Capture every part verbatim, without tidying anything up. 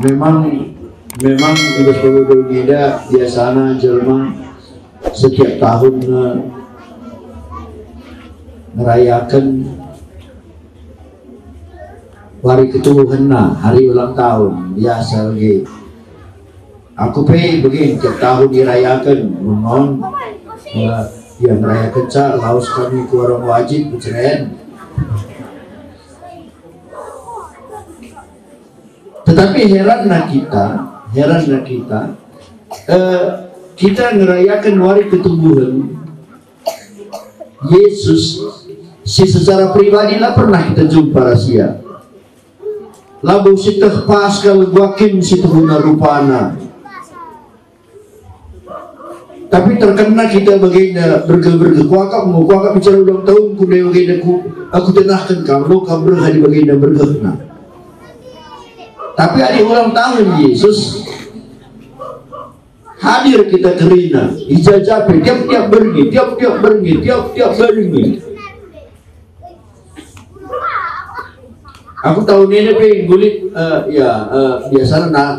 Memang, memang i bas pemudun enda biasana jelma setiap tahun nge-, ngerayaken wari ketubuhenna, hari ulang tahun, biasa bage. Aku pe bage tiap tahun irayaken, memang, eh, ya, ngerayakenca, lawes kami ku warung Wajib, Beceren. Tetapi heranna kita, heranna kita, eh, kita ngerayaken wari ketubuhen Yesus si secara pribadi la pernah kita jumpa ras ia. Labo sieteh Paskah labo kin si tuhuna rupana. Tapi terkena kita bagenda bergeh-bergeh. Kuakap enggo, kuakap bicara ulang tahun ku ndai bagenda ku, aku tenahken kam, lo kam bergeh adi bagenda bergehna. Tapi adi ulang tahun Yesus, hadir kita kerina, i ja-ja pe, tiap-tiap berngi, tiap-tiap berngi, tiap-tiap berngi. Aku tahun ini pe nggulit, eh, ya, eh, biasana na-,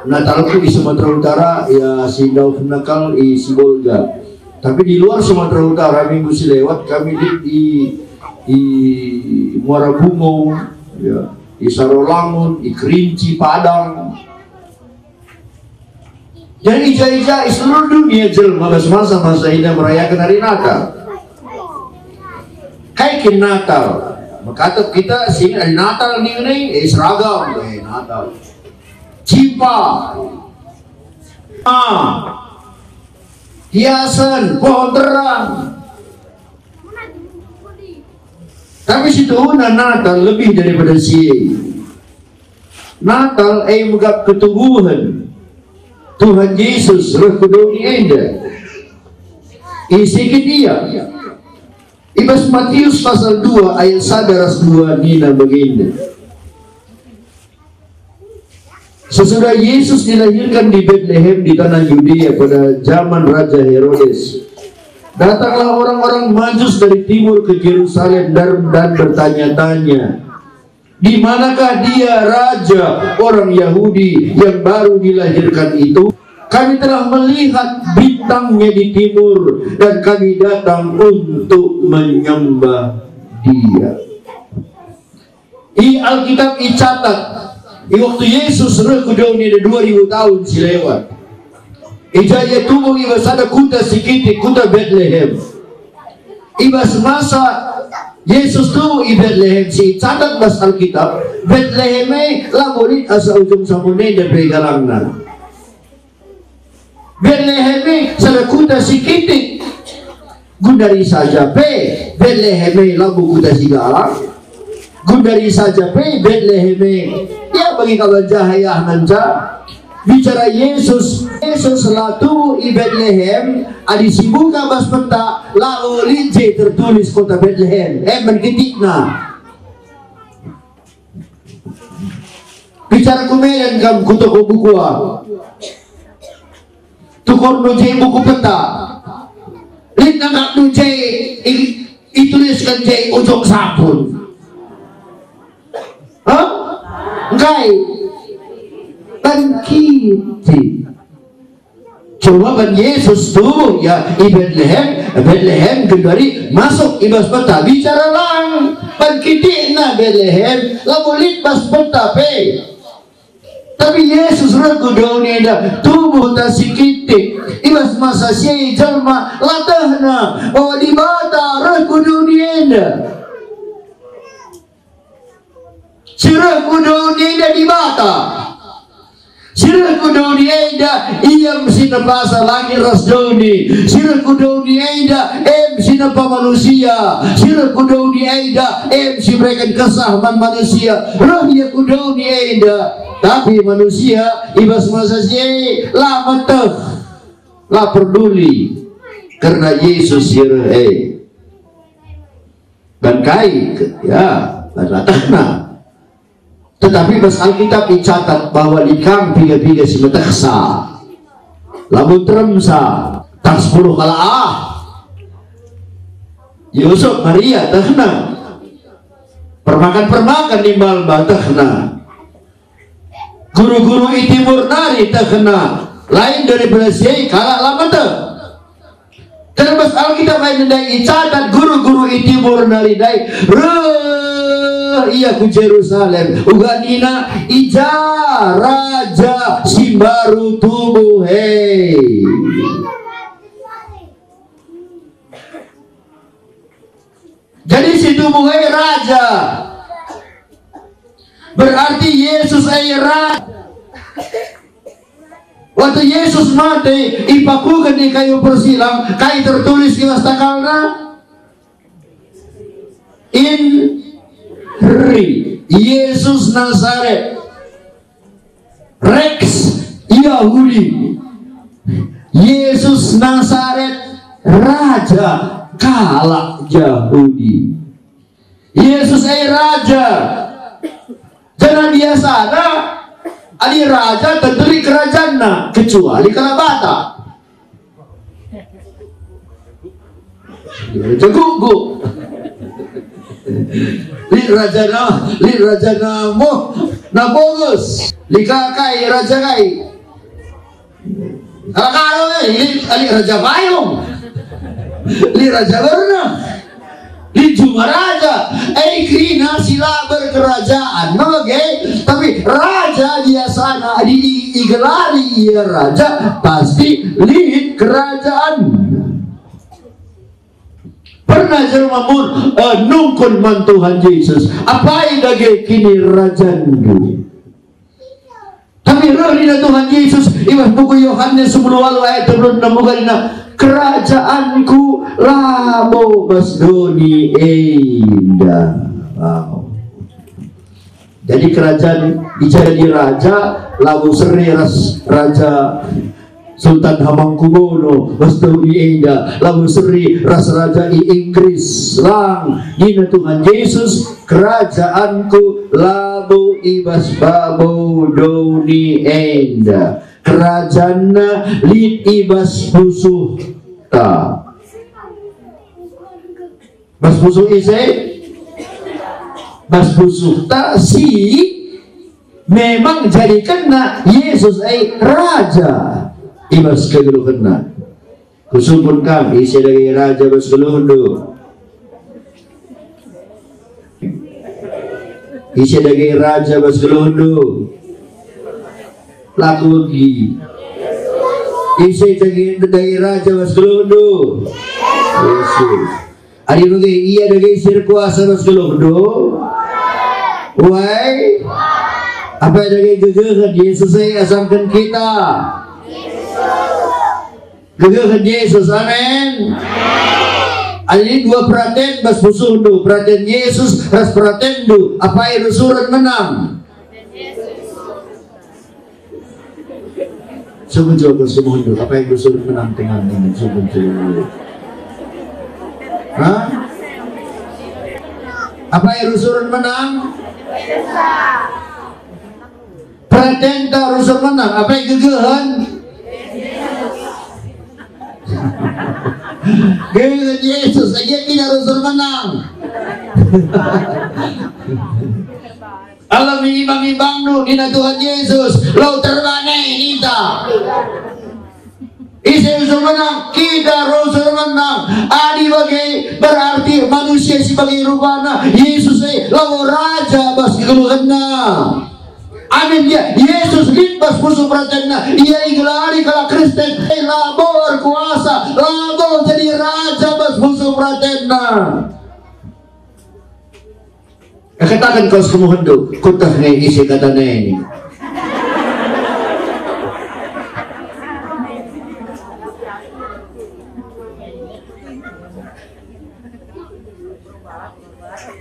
Natalku i Sumatera Utara, ya, si ndauhna kal i Sibolga. Tapi di luar Sumatera Utara, minggu si lewat kami lit i, i Muara Bungo, ya, i Sarolangun, i Kerinci, Padang. Jadi i ja-i ja i seluruh dunia jelma bas masa-masa enda merayaken hari Natal. Kai kin Natal? Mekatep kita sing hari Natal ning ne, eh, seragam, eh, Natal. Cimpa. Ah. Hiasan, pohon terang. Tapi situhuna Natal lebih daripada si e. Natal e mekap ketubuhen Tuhan Yesus reh ku doni enda. Isikit ia. I bas Matius pasal dua ayat sada ras dua nina bagenda. Sesudah Yesus dilahirkan di Betlehem di tanah Yudea pada zaman Raja Herodes, datanglah orang-orang Majus dari timur ke Yerusalem dan, dan bertanya-tanya, "Di manakah Dia, Raja orang Yahudi yang baru dilahirkan itu? Kami telah melihat bintang-Nya di timur, dan kami datang untuk menyembah Dia." I Alkitab icatat, i waktu Yesus reh ku doni enda dua ribu tahun si lewat, i ja ia tubuh i bas sada kuta si kitik, kuta Betlehem. I bas masa Yesus tubuh i Betlehem si icatat bas Alkitab, Betlehem e labo lit asa ujung sampun enda pe galangna. Betlehem e sada kuta si kitik. Gundari saja pe Betlehem e labo kuta si galang. Gundari saja pe Betlehem e, ya, bagi kaban jaha iah ngenca. Bicara Yesus, Yesus la tubuh i Betlehem, adi sibuka bas peta, la lit je tertulis kota Betlehem. Emben kitikna. Bicara ku Medan kam ku toko buku, ah. Tukurndu je buku peta. Lit nangkapndu je i-, itulisken je ujung sampun. Hah? Engkai? Kan kitik. Coba ban Yesus tubuh, ya, i Betlehem, Betlehem genduari masuk i bas peta, bicara lang, ban kitikna Betlehem, labo lit bas peta pe. Tapi Yesus reh ku doni enda, tubuh tah si kitik, i bas masa si e jelma la tehna bahwa Dibata reh ku doni enda. Si reh ku doni enda Dibata. Si reh ku doni enda Ia si nepasa langit ras doni. Si reh ku doni enda Ia si nepa manusia. Si reh ku doni enda Ia si mereken kesah man manusia. Reh Ia ku doni enda. Tapi manusia i bas masa si e la meteh, la perduli, kerna Yesus si reh e. Ban kai ke-, ya, ban la tehna. Tetapi bas Alkitab icatat bahwa lit kam piga-piga si metehsa. Labo teremsa, tah sepuluh kalak ah. Yusuf, Maria, tehna. Permakan-permakan nimbal ba tehna. Guru-guru i timur nari tehna, lain daripada si e kalak la meteh. Terlebih Alkitab enda ndai icatat guru-guru i timur nari ndai reh ia ku Jerusalem, uga nina, "I ja Raja si mbaru tubuh e." Jadi si tubuh e raja. Berarti Yesus e raja. Waktu Yesus mate, ipakuken i kayu persilang, kai tertulis i bas tangkalna? Inri, Yesus Nasaret. Rex Yahudi. Yesus Nasaret, raja kalak Jahudi. Yesus e raja. Janah biasana, adi raja tentu lit kerajanna, kecuali kalak Batak. Raja Guguk. Lit raja na, lit raja na mo, na bogus. Lit kai raja kai. Kalau, kalau, eh, lit, lit raja payung. Lit raja berna. Lit juma raja. Eh, kerina si la berkerajaan, mage. Tapi raja biasana adi i-, igelari ia raja, pasti lit kerajaan. Pernah jelma mun, eh, nungkun man Tuhan Yesus, "Apai dage kinirajanNdu?" Tapi reh nina Tuhan Yesus i bas buku Yohanes sepuluh walu ayat dua puluh enam uga nina, "KerajaanKu labo bas doni enda." Wow. Jadi kerajaan, jadi raja labo seri ras raja Sultan Hamengkubuwono bas doni enda, labo seri ras raja i Inggris. Lang, nina Tuhan Yesus, "KerajaanKu labo i bas babo doni enda. KerajaanNa lit i bas pusuhta." Bas pusuh ise? Bas pusuhta si memang jadikenna Yesus e raja i bas kegeluhenna. Kusungkun kam, ise dage raja bas geluhndu? Ise dage raja bas geluhndu? Laku begi. Ise dage, dage raja bas geluhndu? Yesus. Adi bage, ia dage si erkuasa ras geluhndu? Wai? Apai dage gegehen Yesus e asangken kita? Gegehen Yesus, amin. Adi dua peraten bas pusuhndu, peraten Yesus ras peratenndu, apai rusuren menang? Sungkun jo, sungkun jo. Apai rusuren menang tengan ini, sungkun jo. Hah? Apai rusuren menang? Peratenta rusuren menang. Apai gegehen? Gegehen Yesus, aja kita rusuren menang. Alu me imbang-imbangndu, nina Tuhan Yesus, lau terbane ninta. Ise rusur menang? Kita rusur menang. Adi bage, berarti manusia si bage rupana, Yesus e labo raja bas kegeluhenna. Amin, ya. Yesus lit bas pusuh peratenna. Ia igelari kalak Kristen, e labo erkuasa, labo jadi raja bas pusuh peratenna. Kataken kos kemuhenndu, kueteh nge ise katana e.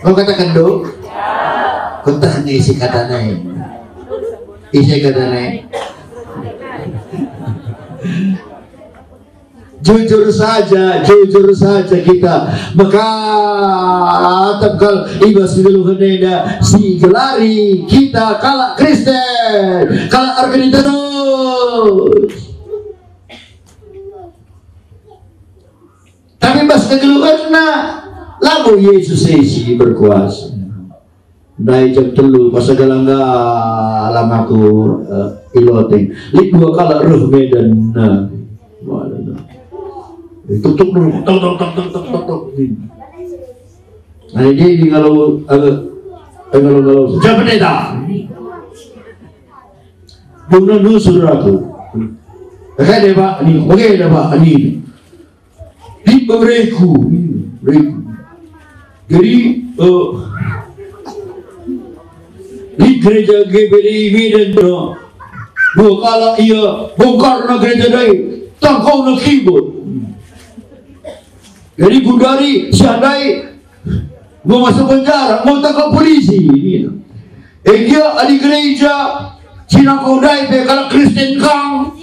Kau kataken, "Duk, kueteh nge ise katana e." Ise katana e? Jujur saja, jujur saja kita mekatap kal i bas kegeluhen enda si gelari kita kalak Kristen, kalak erkerinterus. Tapi bas kegeluhenna, labo Yesus e si berkuasa. Ndai jam telu, pas galang-galang aku, eh, i loteng. Lit dua kalak reh Medan, nah. Waduh, nah. Tuk, tuk, tuk, tuk. Nah, ini, ini kalau, eh, eh, kalau, kalau, siapa pendeta? Duna nusur aku. Kakak deh, Pak, ini, oke deh, Pak, ini. Di bebereku, bereku. Jadi, eh, di gereja G B D I Medan, no. Dua kalak ia bongkarna gereja ndai, tangkapna kibot. Jadi gundari si ndai enggo masuk penjara, enggo tangkap polisi, gitu. Eh, gia adi gereja si nangkap ndai pe kalak Kristen kang.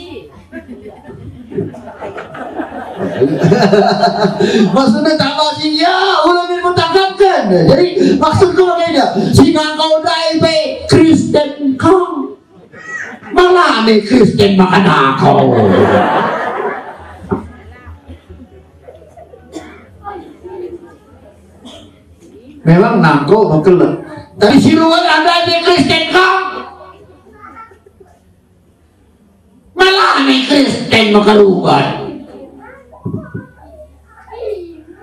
Maksudnya tambah si, ya, ulami mutangkapken. Jadi, maksudku bagenda, si nangkap ndai pe Kristen kang. Malah nih Kristen makan aku. Memang nangko mekelek. Tapi si ruan anda ini Kristen kang? Malah nih Kristen maka ruan.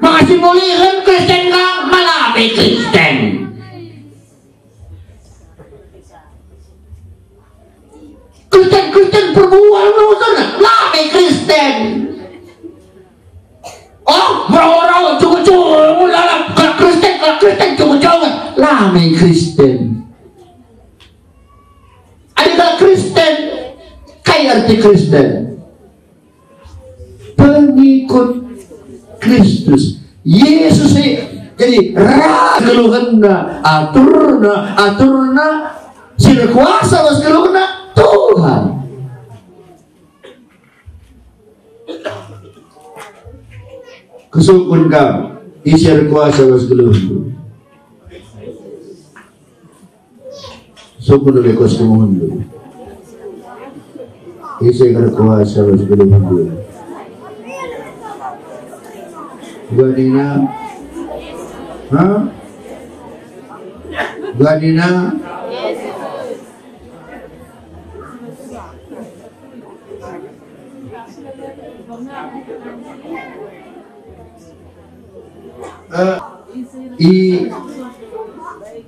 Maka si mulihen Kristen kang? Malah nih Kristen. Kristen, Kristen perbual nusur, lame Kristen. Oh, merawa-rawa, cukup-cukup, lalap, kalak Kristen, kalak Kristen, cukup-cukup, lame Kristen. Ada kalak Kristen, kai arti Kristen? Pengikut Kristus. Yesus e jadi ra keluhenna, aturna, aturna si erkuasa bas keluhenna Tuhan. Kusungkun kam, ise erkuasa bas keluhenna? Sungkun lebe kuas kemuhendu. Ise erkuasa bas kemuhendu? Ganina? Ha? Ganina? Eh, i,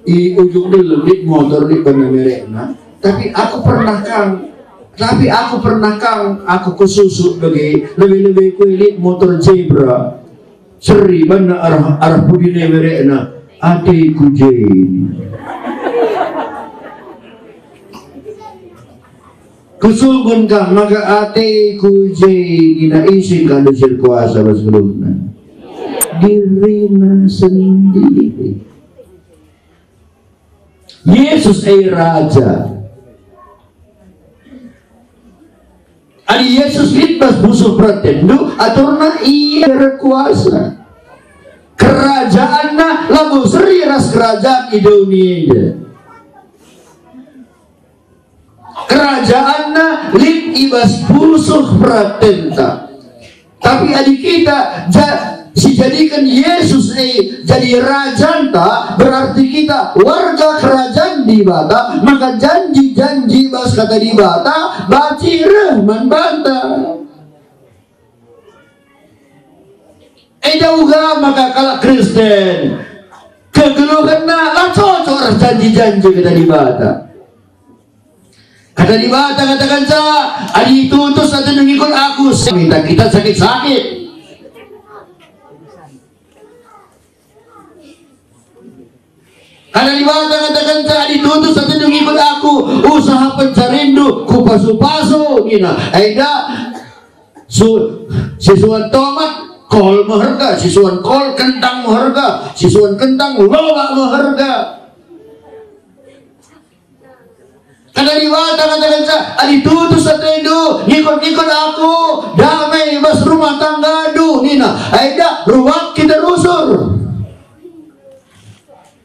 i ujung deleng lit motor lit banna merekna. Tapi aku pernah kang, tapi aku pernah kang, aku kesusuk bage lebe-lebe ku lit motor Zebra. Seri banna arah, arah pudi nai merekna. Ateku je. Kusungkun kam maka ateku je nina, ise kal si erkuasa bas keluhna? Dirina sendiri. Yesus e Raja. Adi Yesus lit bas pusuh peratenndu, aturna Ia erkuasa. KerajaanNa labo seri ras kerajaan i doni enda. KerajaanNa lit i bas pusuh peratenta. Tapi adi kita ja-, sijadiken Yesus e jadi Rajanta, berarti kita warga kerajaan Dibata, maka janji-janji bas Kata Dibata banci reh man banta. Enda uga maka kalak Kristen kegeluhenna la cocok ras janji-janji Kata Dibata. Kata Dibata katakenca, "Adi tutus atendu ngikut Aku, minta kita sakit-sakit." Kata Dibata katakenca, "Adi tutus atendu ngikut Aku, usaha pencarinndu Kupasu-pasu," nina. Enda, su-, sisuan tomat kol meherga, sisuan kol kentang meherga, sisuan kentang lobak meherga. Kata Dibata katakenca, "Adi tutus atendu ngikut-ngikut Aku, damai bas rumah tanggandu," nina. Enda ruat kita rusur.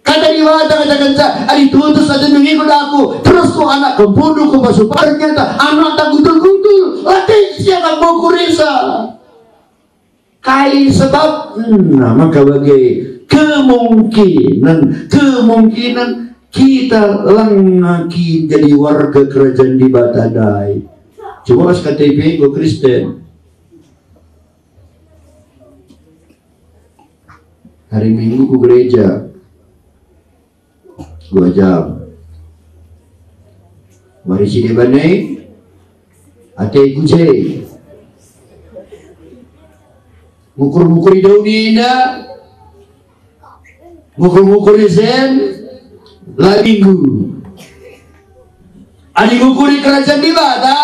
Kata Dibata katakenca, "Adi tutus atendu ngikut Aku, terus ku anak kempundu Kupasu-pasu." Ternyata anakta gutul-gutul, latih siakan boku risa. Kai sebabna maka bage? Kemungkinan, kemungkinan Kita langa kin jadi warga kerajaan Dibata ndai. Coba ras K T P enggo Kristen. Hari Minggu ku gereja. Dua jam. Mari si deban e, ateku je. Ngukur-ngukur i doni enda. Ngukur-ngukur i sen, la Minggu. Adi ngukuri kerajaan Dibata,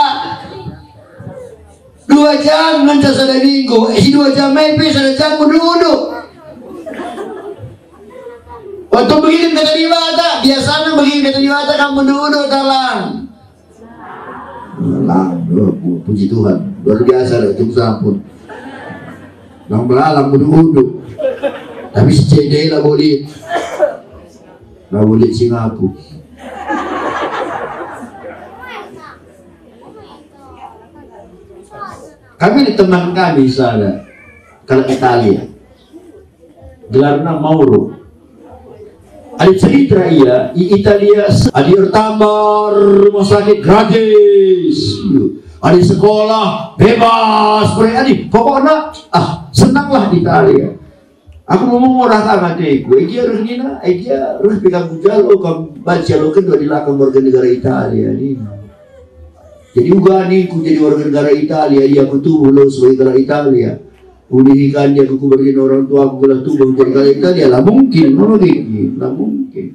dua jam ngenca sada Minggu, eh, si dua jam e pe sada jam unduk-unduk. Waktu begiken kata Dibata, biasana begiken kata Dibata kam unduk-unduk talang. Lang, oh, pu-, puji Tuhan, luar biasa lah itu sampun. Nang belalang unduk-unduk. Tapi si cede la boleh. La boleh si ngaku. Kami ni teman kami sana, kalau Italia. Gelarna Mauro. Adi cerita ia, i Italia, adi ertambah rumah sakit gratis. Adi sekolah bebas, pre-, adi pokokna, ah, senanglah di Italia. Aku ngomong ora ka ateku, egia reh nina, egia reh pe kam kujalo, kam banci aloken dua dilaka warga negara Italia nina. Jadi uga ningku jadi warga negara Italia, ia kutubuh lo sebagai negara Italia. Udihi kan dia kukuberin orang tuaku gelah tubuh jadi negara Italia, la mungkin, ngono gigi, la mungkin.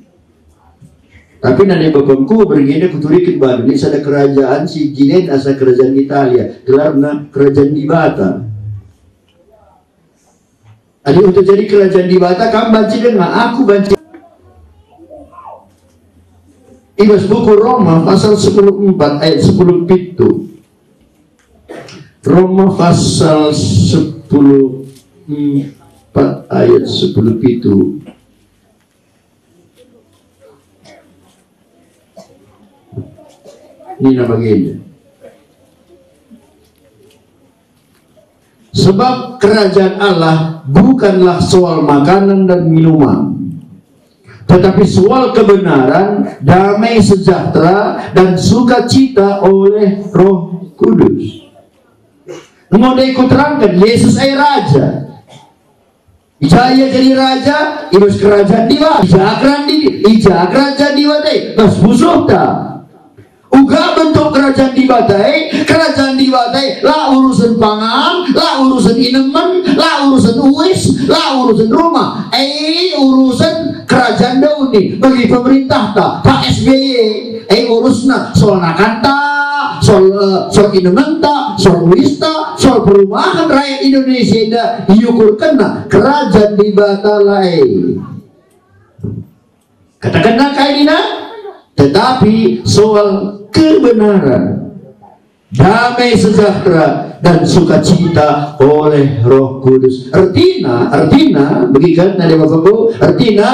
Tapi nande bapangku bergina kuturiken bandu, lit sada kerajaan si jinen asa kerajaan Italia, gelarna kerajaan Dibata. Adi untuk jadi kerajaan Dibata, kam banci denga, aku banci. I bas buku Roma pasal sepuluh empat ayat sepuluh pitu. Roma pasal sepuluh empat ayat sepuluh pitu. Nina bagenda. Sebab kerajaan Allah bukanlah soal makanan dan minuman, tetapi soal kebenaran, damai sejahtera, dan sukacita oleh Roh Kudus. Enggo ndai kuterangken, Yesus e Raja. I ja ia jadi raja, i bas kerajaan Dibata. I ja kerajaan di, i ja kerajaan Dibata e, bas pusuhta. Uga bentuk kerajaan Dibata e, kerajaan Dibata e, la urusen pangan, la urusen inemen, la urusen uis, la urusen rumah. E, urusen kerajaan doni, bagi pemerintahta, Pak S B Y. E, urusna soal nakanta, soal, eh, soal inementa, soal uista, soal perumahan rakyat Indonesia enda iukurkenna kerajaan Dibata lae. Katakenna kai nina? Tetapi soal kebenaran, damai sejahtera, dan sukacita oleh Roh Kudus. Ertina, ertina, begiken, nande bapangku, ertina,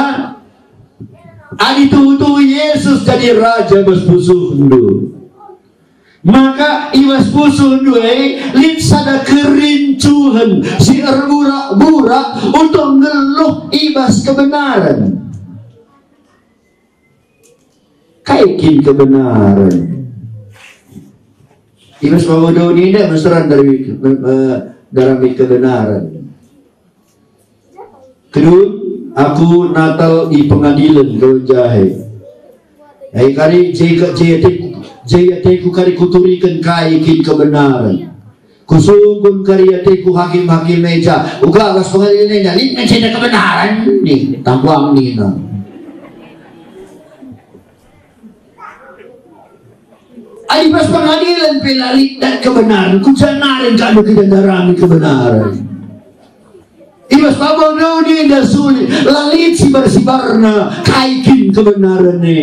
adi tuhu-tuhu Yesus jadi Raja bas pusuhndu, maka i bas pusuhndu e lit sada kerincuhen si erburak-burak untuk nggeluh i bas kebenaran. Kai kin kebenaran? I bas babo doni enda meseran dari, eh, darami kebenaran. Kedun, aku natal i pengadilen kal jahe. Ai kari je ka, je ateku, je ateku kari kuturiken kai kin kebenaran. Kusungkun kari ateku hakim-hakim e ja. Uga bas pengadilen enda, lit nge ceda kebenaran nih, tampuang nina. Adi bas pengadilen pe la lit dat kebenaran, kuja nari kami kita ndarami kebenaran. I bas babo doni enda sulit, la lit sibar-sibarna kai kin kebenaran e.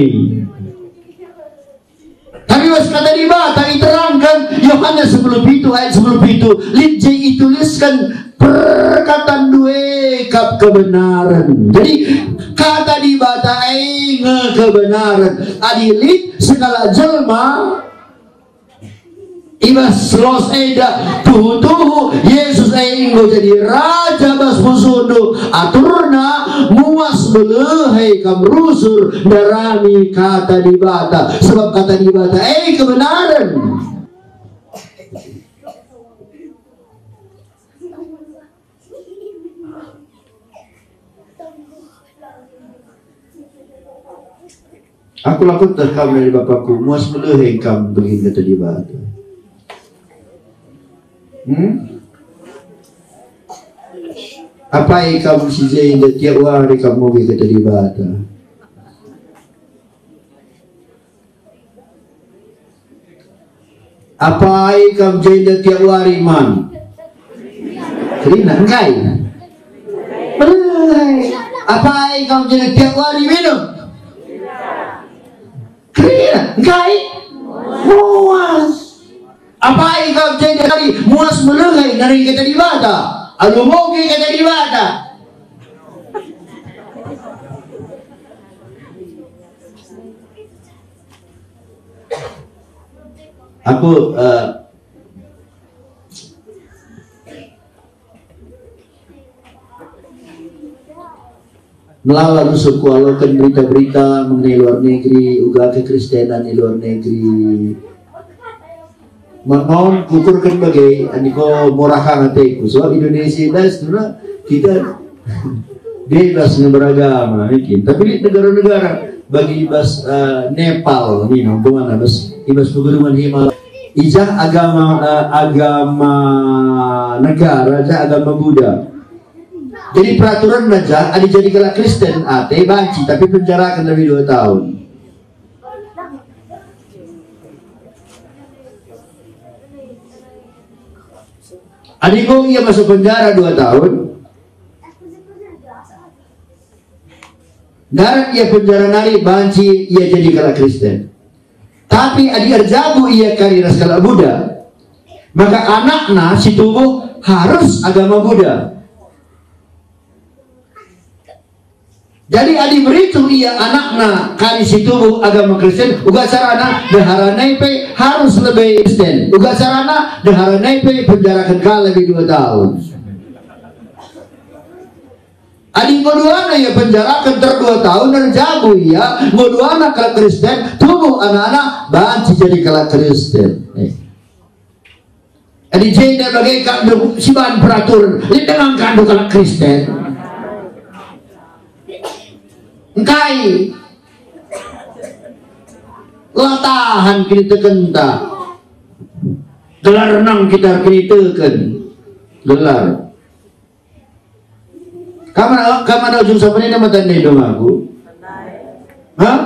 Tapi bas kata Dibata iterangken, Yohanes sepuluh pitu ayat sepuluh pitu, lit je itulisken perkataan due kap kebenaran. Jadi, kata Dibata e nge kebenaran. Adi lit sekalak jelma i bas los enda, tuhu-tuhu Yesus e enggo jadi Raja bas pusuhndu, aturna muas Melehei kam rusur ndarami Kata Dibata, sebab Kata Dibata e kebenaran. Aku lakon teh kam nari bapakku, muas melehei kam bagi Kata Dibata. Hmm? Apai kam si jenda tiap wari kam mugi Kata Dibata? Apai kam jenda tiap wari man? Kerina, engkai? Melehei. Apai kam jenda tiap wari minum? Kerina, engkai? Muas. Apai kam jenda wari muas melehei nari Kata Dibata? Alu mugi Kata Dibata. Aku, eh, melala rusur kualoken berita-berita mengenai luar negeri, uga kekristenan di luar negeri. Manon kukurken bage, aniko murah ka ateku. Sebab Indonesia enda sebenarnya kita bebas nge beragama, mungkin. Tapi di negara-negara bagi bas, eh, Nepal, nih, umpamana bas, i bas pegunungan Himalaya. Ijah agama, eh, agama negara, jah agama Buddha. Jadi peraturan aja, adi jadi kalak Kristen, ate banci, tapi penjarakan lebih dua tahun. Adi enggo ia masuk penjara dua tahun, darat ia penjara nari banci ia jadi kalak Kristen. Tapi adi erjabu ia kari ras kalak Buddha, maka anakna si tubuh harus agama Buddha. Jadi adi mericuh ia anakna kari si tubuh agama Kristen, uga carana ndeharana pe harus lebe Kristen. Uga carana ndeharana pe penjaraken ka lebe dua tahun. Adi enggo duana ia penjaraken ter dua tahun, erjabu ia, enggo duana kalak Kristen, tubuh anak-anak, banci jadi kalak Kristen. Eh. Adi jenda bage kap si bahan peraturan, lit dengan kap kalak Kristen. Engkai? La tahan kinitekenta. Gelar nang kita kiniteken. Gelar. Kam mana, kam mana ujung sampe nina mata nina dong aku? Hah?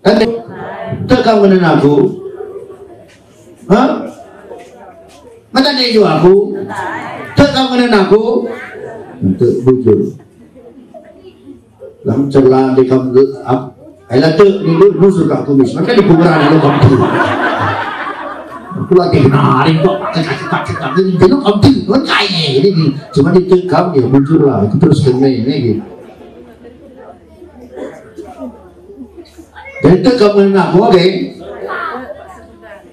Kan tek kam ngenen aku? Hah? Mata nina aku? Tek kam ngenen aku? Tek bujur. Lah, cerlande kam, ap-, ai la tek, ni lu, nusur ka kumis. Maka di kuburan lu kam tu. Aku latih nari kok, kacak, kacak, kacak, ini lu kam tu, kan kai ini, ini. Cuma di tek kam, ya, bujur lah, aku terus kena ini, gitu. Jadi tek kam ngena aku, oke?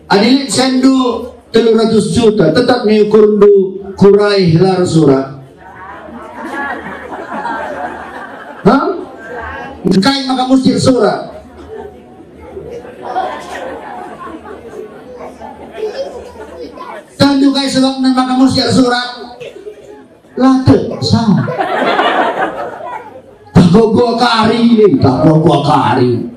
Adi lit sendu telu ratus juta, tetap ni ukurndu kurai gelar surat. Hah? Engkai maka musti ersurat? Tentu kai sebabna maka musti ersurat? La tek, sah. Tako gua kari, tako gua kari.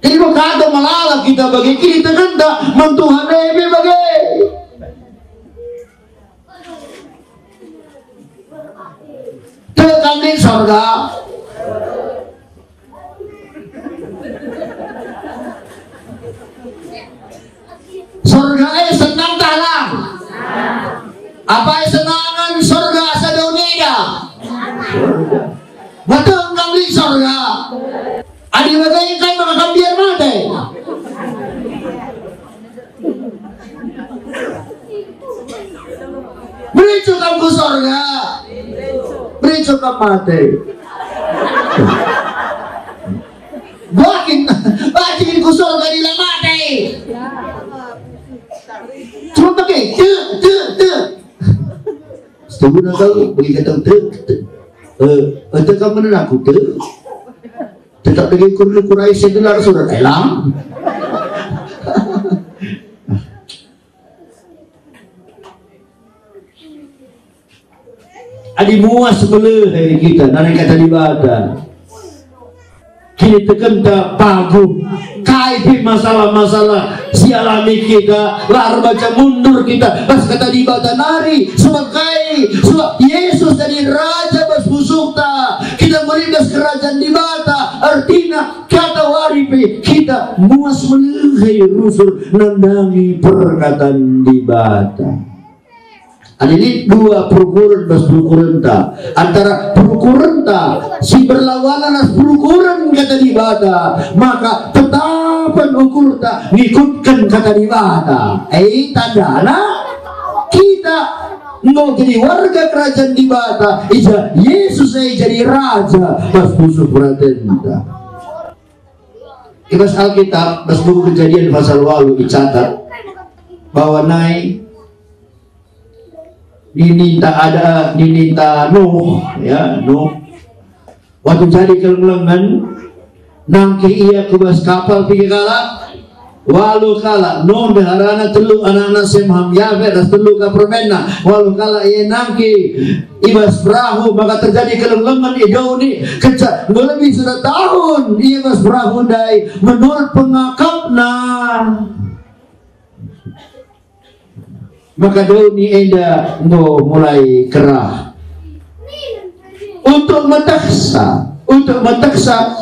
Jadi maka melala kita bagi kinitekenta man Tuhan e me bage. Tek kam lit sorga. Sorga e senang tah lang? Apai senangen sorga asa doni enda? Mate kam lit sorga. Adi bage engkai maka kam mbiar mate? Mericu kam ku sorga. Mericu kam mate. Bakin, bakin ku sorga adi la mate. Cuma pakai tek, tek, tek. Setuju kau bagi kata tek, tek. Eh, ente kam ngena aku, te? Tetap dage ukur-ukur ai si gelar surat elang. Adi muas melehai kita nari Kata Dibata, kinitekenta paguh. Kai pe masalah-masalah si alami kita, la erbaca mundur kita bas Kata Dibata nari. Sebab kai? Sebab Yesus jadi Raja bas pusuhta. Kita enggo lit bas Kerajaan Dibata. Ertina, katawari pe kita muas melehai rusur nandangi perkataan Dibata. Adi lit dua perukuren bas perukurenta, antara perukurenta si berlawanan ras perukuren Kata Dibata, maka tetapen ukurta ngikutken Kata Dibata. Eh, tandana kita enggo jadi warga Kerajaan Dibata, i ja Yesus e jadi Raja bas pusuh peratenta. I bas Alkitab, bas buku Kejadian pasal walu icatat bahwa nai nininta ada, nininta Nuh, ya, Nuh. Waktu jadi kelenglengen, nangkih ia ku bas kapal piga kalak? Walu kalak. Nuh ndeharana telu anakna Sem, Ham, Yafet, ras telu ka permenna. Walu kalak ia nangkih i bas perahu, maka terjadi kelenglengen i doni. Kenca enggo lebih sada tahun ia bas perahu ndai, menurut pengakapna. Maka doni enda enggo mulai kerah. Untuk metehsa, untuk metehsa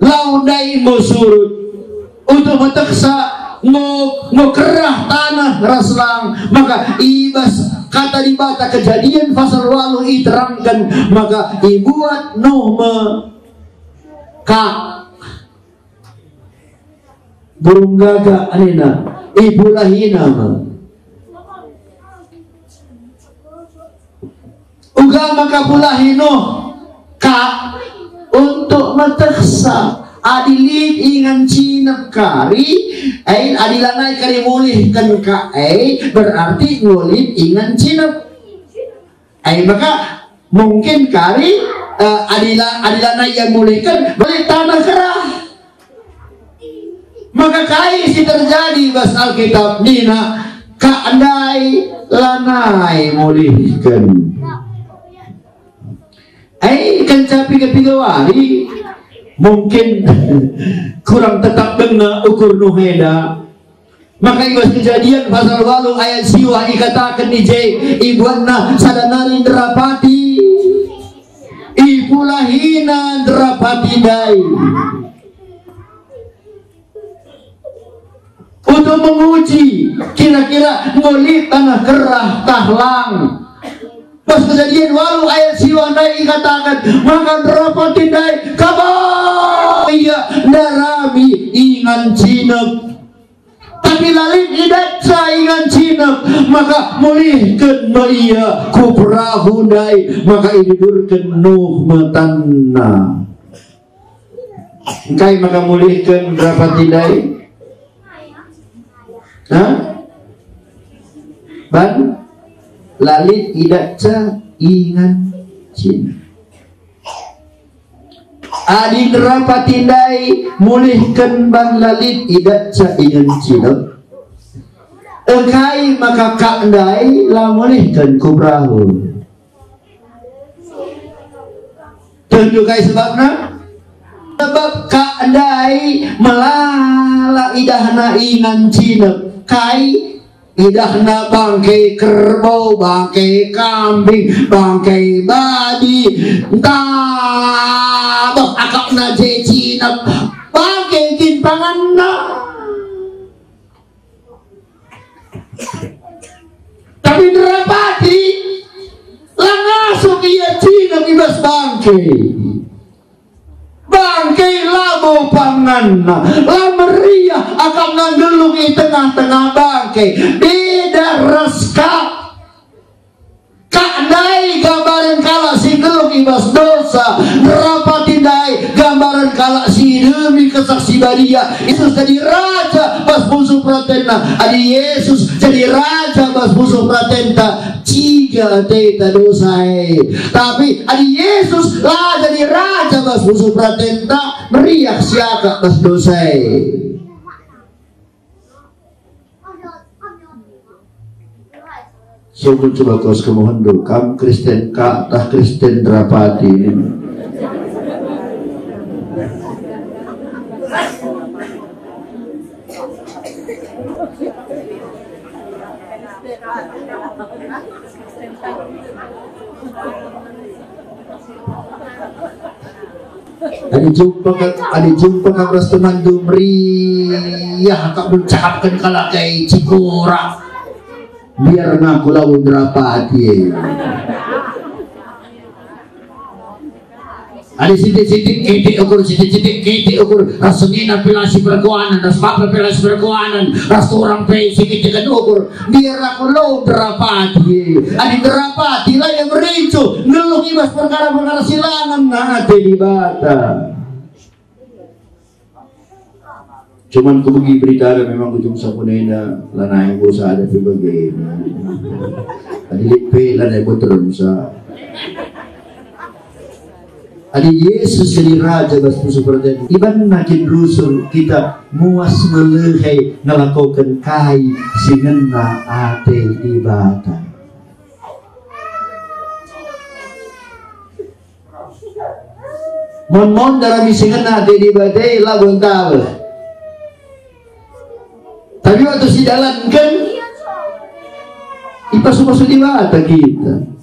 lau ndai enggo surut. Untuk metehsa enggo, enggo kerah taneh ras lang. Maka i bas Kata Dibata, Kejadian pasal walu iterangken, maka ibuat Nuh me kak. Burung gagak nina, ipulahina me. Uga maka pulahi Nuh kak untuk metehsa, adi lit ingan cinep kari, eh, adi lanai kari mulihken kak, eh, berarti enggo lit ingan cinep. Ai maka mungkin kari, eh, adi la, adi lanai ia mulihken, balik taneh kerah. Maka kai si terjadi bas Alkitab nina, kak ndai lanai mulihken. Ai kenca piga-piga wari, mungkin kurang tetap denga ukur Nuh enda. Maka i bas Kejadian pasal walu ayat siwah ikataken i je, ibuatna sada nari nderapati. Ipulahina nderapati ndai untuk menguji kira-kira enggo lit taneh kerah tah lang. Bas Kejadian walu ayat siwah ndai ikataken, maka nderapati ndai kaba ia ndarami ingan cinep. Tapi la lit idatca ingan cinep, maka mulihken me ia ku perahu ndai, maka idudurken Nuh me tanna. Engkai maka mulihken nderapati ndai? Ha? Ban la lit idatca ingan cinep. Adi nderapati ndai mulihken ban la lit idatca ingan cinep, engkai maka kak ndai la mulihken ku perahu? Tentu kai sebabna? Sebab kak ndai melala idahna ingan cinep. Kai? Idahna bangke kerbau, bangke kambing, bangke babi, ntah beh akapna je cinep, bangke kin panganna. Tapi nderapati la ngasup ia cinep i bas bangke. Bangke labo panganna, la meriah akapna nggeluh i tengah-tengah bangke. Beda ras kak. Kak ndai gambaren kalak si nggeluh i bas dosa, nderapati ndai gambaren kalak si idemi Kesah Si Badia. Yesus jadi Raja bas pusuh peratenna. Adi Yesus jadi Raja bas pusuh peratenta, ciga ateta dosa e. Tapi adi Jesus la jadi raja bas pusuh peratenta, meriah siakap bas dosa e. Sungkun coba kos kemuhendu, kam Kristen ka tah Kristen derapati? Adi jumpa ka, adi jumpa kam ras temanndu meriah, kam cakapken kalak e cikura. Biar ngaku lau nderapati e. Adi sitik-sitik kitik ukur, sitik-sitik kitik ukur, ras senina pe la siperkuanen, ras bapa pe la siperkuanen, ras turang pe sikitiken ukur, biar aku lau nderapati. Adi nderapati la ia merincuh, nggeluh i bas perkara-perkara si la ngena ate Dibata. Cuman kubegi berita memang ujung sapun enda, lanai enggo sada pe bage. Adi lit pe lanai boterem sa. Adi Jesus jadi Raja bas pusuh peratenta, ibanna kin rusur kita muas melehe ngelakoken kai si ngena ate Dibata. Mon-mon dalam isi ngena ate Dibata e labo ntabeh. Tapi waktu sidalanken, ipasu-pasu Dibata kita.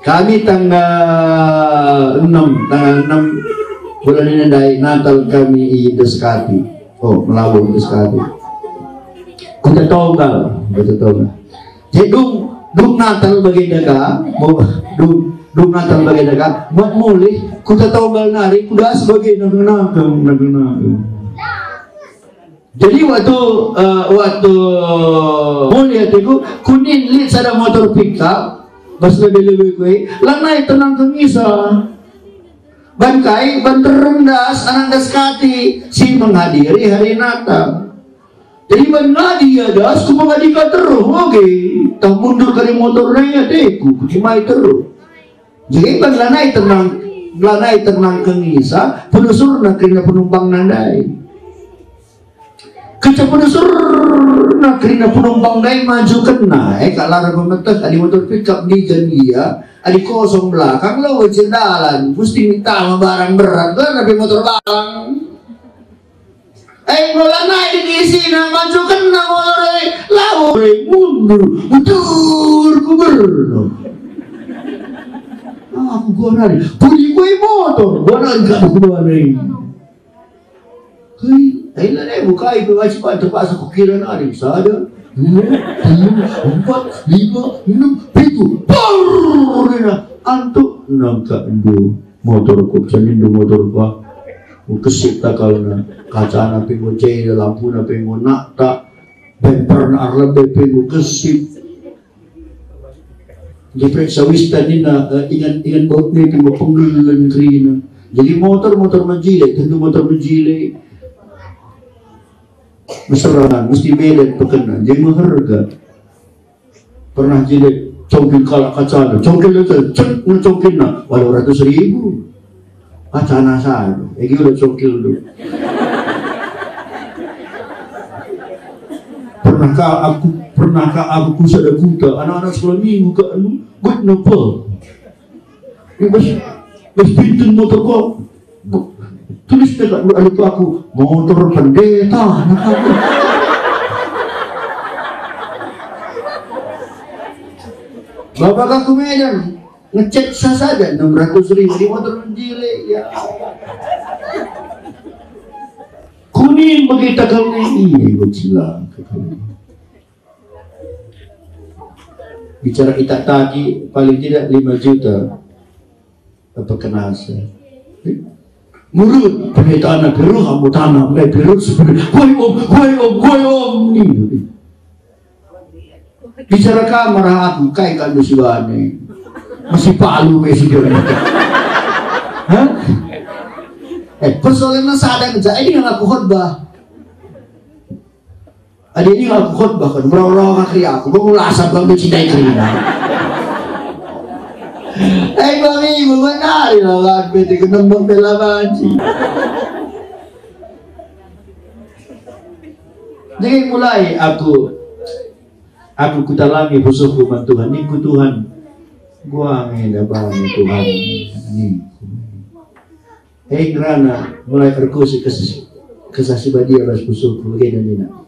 Kami tanggal enam, tanggal enam bulan ini ndai Natal kami i Deskati. Oh, melabo i Deskati. Kuta Tonggal, Kuta Tonggal. Jadi dung, dung Natal bagenda ka, mo-, dung, dung Natal bagenda ka, buat mulih, Kuta Tonggal nari, kuda sebagai nangkeng-nangkeng, nangkeng-nangkeng. Jadi waktu, eh, waktu mulih ateku, kunin lit sada motor pickup, bas lebe-lebe kue, lanai tenang kengisa. Ban kai, ban terem das anak Deskati, si menghadiri hari Natal. Jadi ban ngadi ia das, ku pengadi ka terus, oke. Tah mundur kari motor nai ateku, kucimai terus. Jadi ban lanai tenang, lanai tenang kengisa, penusurna kerina penumpang nandai. Kenca penusurna kerina penumpang ndai maju kena, eh, kak lara pemeteh, adi motor pickup ndigan ia, adi kosong belakang, lo jendalan, mesti mitama barang berat, lah, tapi motor balang. Eh, enggo lanai di isina, maju kena motor, eh, lawo, eh, mundur, mundur, kuber. Aku gua nari, pudi gue motor, gua nari, gak aku gua nari. Hei, ai la dai bukai pe wajiban terpaksa kukira nari. Sada, dua, tiga, empat, lima, enam, pitu. Brrrr! Nina, antuk nangkak ndu motor ku, canindu motor ku. Kesip takalna, kacana pe enggo cele, lampuna pe enggo naktak, bemperna arlebe pe enggo kesip. Diperiksa wista nina, eh, ingan, ingan baut nipin enggo penggelen kerina. Jadi motor, motor mejile, tentu motor mejile. Meserahan, mesti medan pekena, jadi meherga. Pernah jile congkil kalak kacana, congkil itu, cek, ngecongkilna, walu ratus ribu. Kacana saja, egi udah congkil tu. Pernahkah aku, pernahkah aku ku sada kuta, anak-anak sekolah minggu ka anu, buat napa? Ya, bas, bas pintu motor ko. Tulis dekat anu aku, motor pendeta, anak aku. Bapak aku Medan, ngecek sasaja enam ratus ribu di motor mejile, ya. Kuning begitu kau ni, iya, gua cilaka kau. Bicara itak taki, paling tidak lima juta. Apa kenasa? Murut, pendeta anak Peru, kamu tanam, eh, Peru, seperti, woi om, woi om, woi om, ni. Bicara kamar aku, kai kan si bane. Masih palu me si dia. Hah? Eh, persoalannya sadar aja, ini yang aku khotbah. Adi nina aku khotbah kan, merau-rau kari aku, bangun lasap kamu cintai kerina. Eh, kami, bangun nari lah, kan, bete kenembang bela banci. Jadi mulai aku, aku kutalangi pusuhku man Tuhan, ningku Tuhan, "Kuga nge enda banci Tuhan?" Ningku. Eh, ngerana mulai erkusi Kesah, Kesah Si Badia bas pusuhku, bage nina.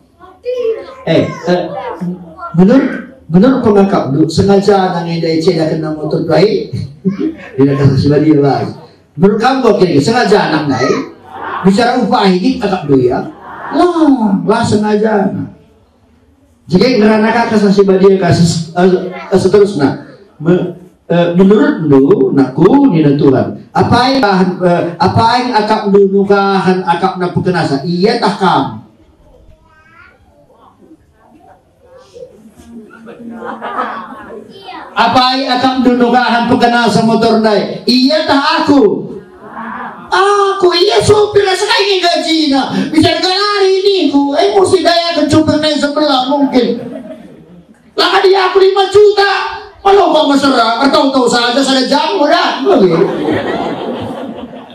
Eh, eh, menurut, menurut pengakapndu, sengaja nang enda iceda kena motor doai? Nina Kesah Si Badia bas. Menurut kam kok kira sengaja nang ndai? Bicara upah ini akapndu ya? Lah, lah sengaja. Jadi ngerana ka Kesah Si Badia kasus, eh, eh, seterusna. Me-, eh, menurutndu, nakku, nina Tuhan, apai, eh, apai akapndu nukahen akapna pekenasa? Ia tah kam? Apai akapndu nukahen pekenasa motor ndai? Ia tah aku? Aku, ia supir, sekai nge gajina. Bisa galari ningku, eh, musti dayaken supir nai sebelah mungkin. Lah kadi aku lima juta. Malo kok mesera, ertau-tau saja sada jam udah. Bagi.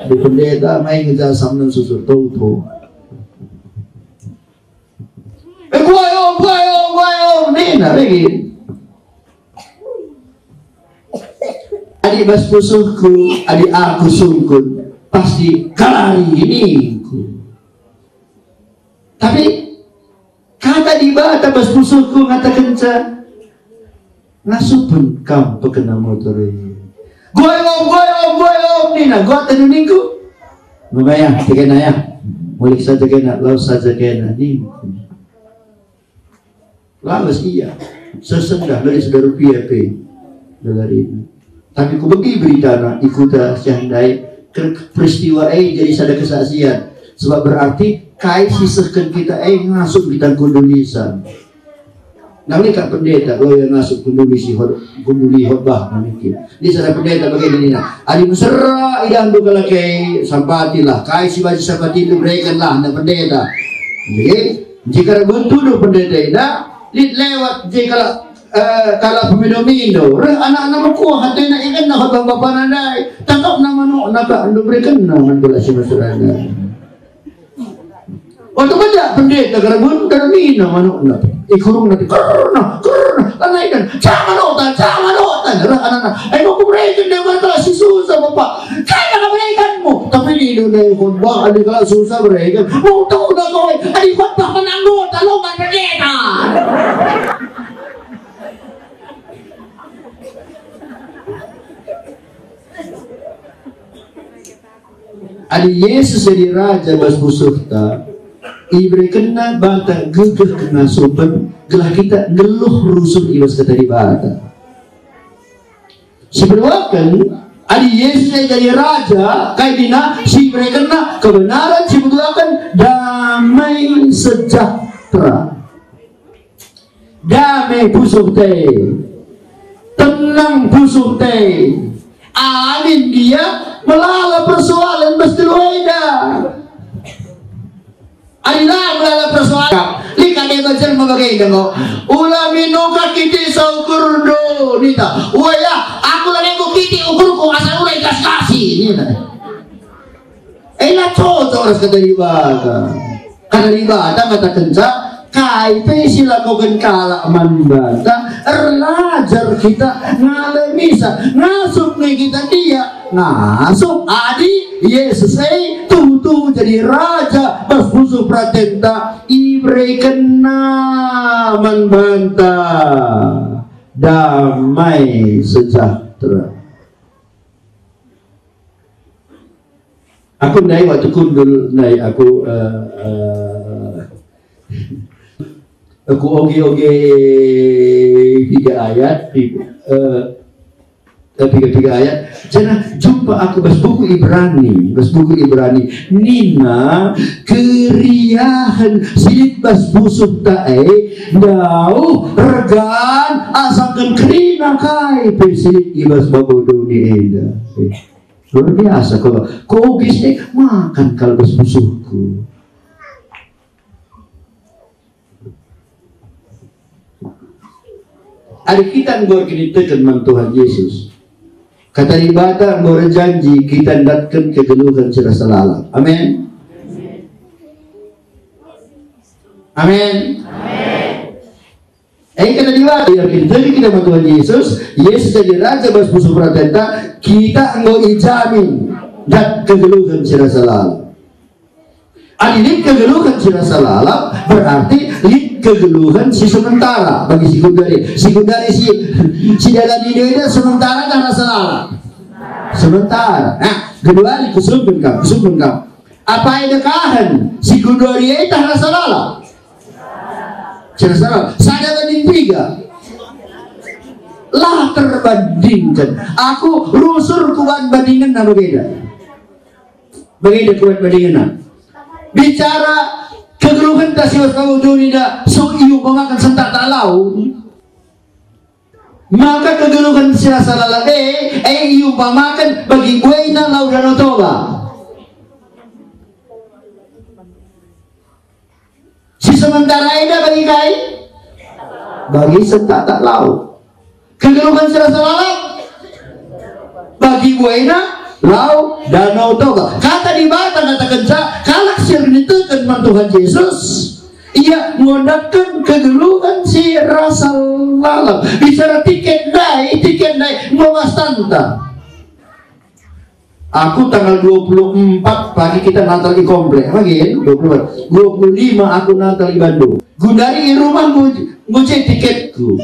Di pendeta mai ngeja samnen susur tau-tau. Eh, guayo, guayo, guayo, nina lagi. Adi bas pusuhku, adi aku sungkun, pasti kalari ningku. Tapi kata Dibata bas pusuhku ngatakenca, "Ngasupen kam pekena motor e." Guayo, guayo, guayo, nina, "Guat ningku." Maka ya, tegena ya. Mulih saja kena, laus saja kena, ningku. Lawes ia, sesendah dari sada rupia pe gelarina. Tapi kubegi beritana i kuta si ndai, ker-, peristiwa e jadi sada kesaksian. Sebab berarti kai si sehken kita e ngasup kita kundul lisan. Nah, ini kan pendeta, lo yang ngasup kundul isi hot-, kundul khotbah, nah, niki. Ini sada pendeta bagi nina, "Adi mesera idahndu kalak e, sampatilah, kai si banci sampatindu berekenlah nina pendeta." Nggih, jika rembun tuduh pendeta enda, lit lewat je kalak, eh, kalak pemindo-mindo, reh anak-anak mekuah atena ikenna khotbah bapana ndai, tangkapna manukna ka, enda berekenna man kalak si mesera ndai. Waktu meda pendeta karamun, termina manukna. Ikurungna, "Kerna, kerna, lanaiken, ca manukta, ca manukta." Reh anakna, "Enggo kubereken deh man kalak si susah, Bapak." "Kai la kuberekenmu?" "Tapi nina ndai khotbah, adi kalak susah bereken." "Mau tuna kau, adi khotbah man anggota, lo man pendeta." Adi Yesus jadi Raja bas pusuhta, iberekenNa banta gegeh kengasupen gelah kita nggeluh rusur i bas Kata Dibata. Si peduaken, adi Yesus e jadi Raja, kai nina si iberekenNa? Kebenaran. Si peduaken, damai sejahtera. Dame pusuhta e, tenang pusuhta e. Amin dia melala persoalan bas telu enda. Adi la melala persoalan, lit kade bas jelma bage enda ngo. Ula minuka kitik saukur do nita. Waya, aku la labo kitik ukurku asal ula ikas kasi nina. Ela cocok ras Kata Dibata. Kata Dibata ngatakenca, kai pe si lakoken kalak man banta, erlajar kita ngalemisa, ngasup nge kita dia, ngasup adi Yesus e tuhu-tuhu jadi Raja bas pusuh peratenta, iberekenNa man banta damai sejahtera. Aku ndai waktu kundul ndai aku, eh, eh, aku oge-oge piga ayat, pi-, eh, eh, piga-piga ayat. Janah jumpa aku bas buku Ibrani, bas buku Ibrani nina, keriahen si lit bas pusuhta e ndauh ergan asangken kerina kai pe si lit i bas babo doni enda. Luar biasa kal, kogis e makan kal bas pusuhku. Adi kita enggo erkiniteken man Tuhan Jesus, Kata Dibata enggo erjanji kita ndatken kegeluhen si rasa lalap. Amin. Amin. Eh, Kata Dibata, ya, kita jadi kita man Tuhan Jesus, Jesus jadi Raja bas pusuh peratenta, kita enggo ijamin dat kegeluhen si rasa lalap. Adi lit kegeluhen si rasa lalap, berarti lit kegeluhen si sementara. Bagi si gundari, si gundari si, si dalam ini sementara tah rasa lalap? Sementara. Nah, kedua, kusungkun kam, kusungkun kam. Apai dekahen si gundari e tah rasa lalap? Si rasa lalap. Sada banding piga? La terbandingken. Aku rusur kuban bandingenna bagenda. Bagenda kuban bandingenna. Bicara kegeluhenta si bas babo doni da, so iumpamaken sentak tak lau. Maka kegeluhen si rasa lalap e, e iumpamaken bagi buena lau Danau Toba. Si sementara enda bagi kai? Bagi sentak tak lau. Kegeluhen si rasa lalap bagi buena lau Danau Toba. Kata Dibata ngatakenca, kalak si erkiniteken man Tuhan Jesus, ia nggo ndatken kegeluhen si rasa lalap. Bicara tiket ndai, tiket ndai enggo bas tanta. Aku tanggal dua puluh empat pagi kita Natal di komplek, apa gin? Dua puluh empat. Dua puluh lima aku Natal di Bandung. Gundari i rumah ngu-, nguje tiketku.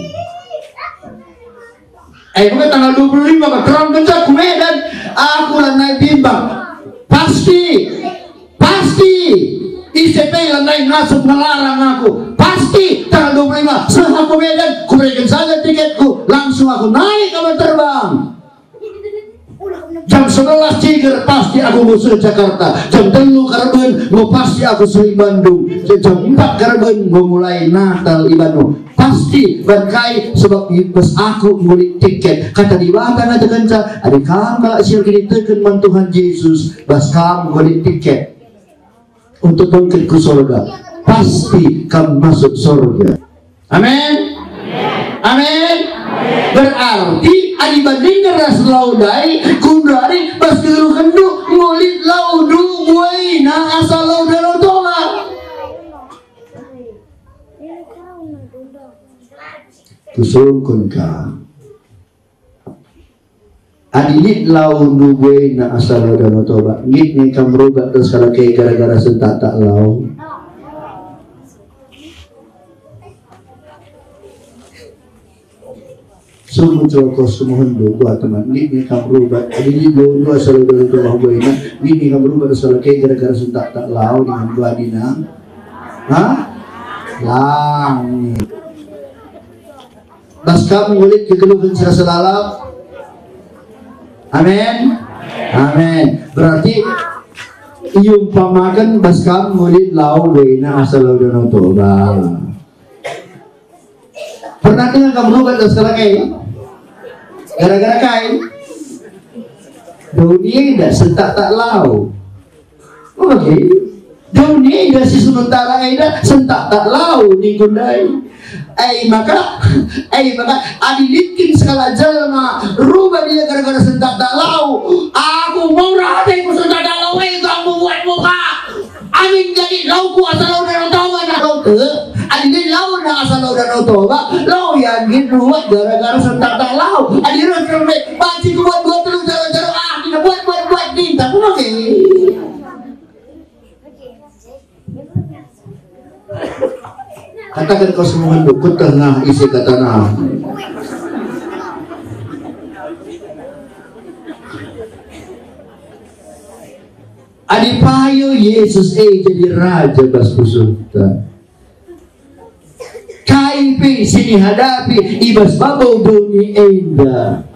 Eh, bukan tanggal dua puluh lima, Pak. Terang kenca ku Medan. Aku lanai bimbang. Pasti. Pasti. Ise pe lanai ngasup ngelarang aku. Pasti tanggal dua puluh lima. Seh aku Medan. Kubereken saja tiketku. Langsung aku naik kapal terbang. Jam sebelas ciger pasti aku nggo seh Jakarta. Jam telu karaben enggo pasti aku seh Bandung. Jam empat karaben enggo mulai Natal i Bandung. Pasti ban kai, sebab i bas aku enggo lit tiket. Kata Dibata ngatakenca, adi kam kalak si erkiniteken man Tuhan Jesus, bas kam enggo lit tiket untuk bengket ku sorga, pasti kam masuk sorga. Amin. Amin. Berarti adi bandingken ras lau ndai, gundari bas kegeluhenndu enggo lit laundu buena asa lau Danau Toba. Kusungkun kam. Adi lit laundu buena asa lau Danau Toba, nggit nge kam rubat ras kalak e gara-gara sentak tak lau? Sungguh cokos kemuhendu, buat teman, nggit nge kam rubat. Adi lit laundu asa lau Danau Toba buena, nggit nge kam rubat ras kalak e gara-gara sentak tak lau, dengan buat dina. Hah? Langit. Bas kam enggo lit kegeluhen si rasa lalap. Amin. Amin. Berarti iumpamaken bas kam enggo lit lau buena asa lau Danau Toba. Pernah denga kam rubat ras kalak e? Gara-gara kai? Doni enda sentak tak lau. Oke. Doni enda si sementara enda sentak tak lau ningku ndai. Ai maka, ai maka, adi lit kin sekalak jelma rubat ia gara-gara sentak tak lau, aku murah ateku sentak tak lau, eh, kamu buat muka. Amin jadi lauku asa lau Danau Toba, nah, lau te. Adi lit launa asa lau Danau Toba, lau ia nggit rubat gara-gara sentak tak lau. Adi reh kerme, banci ku buat dua telu jaro-jaro, ah, nina buat, buat, buat, ninta, ku oke. Kataken kos muhendu, ku tengah isi katana. Adi payo Jesus e jadi raja bas pusuhta, kai pe si ihadapi i bas babo doni enda,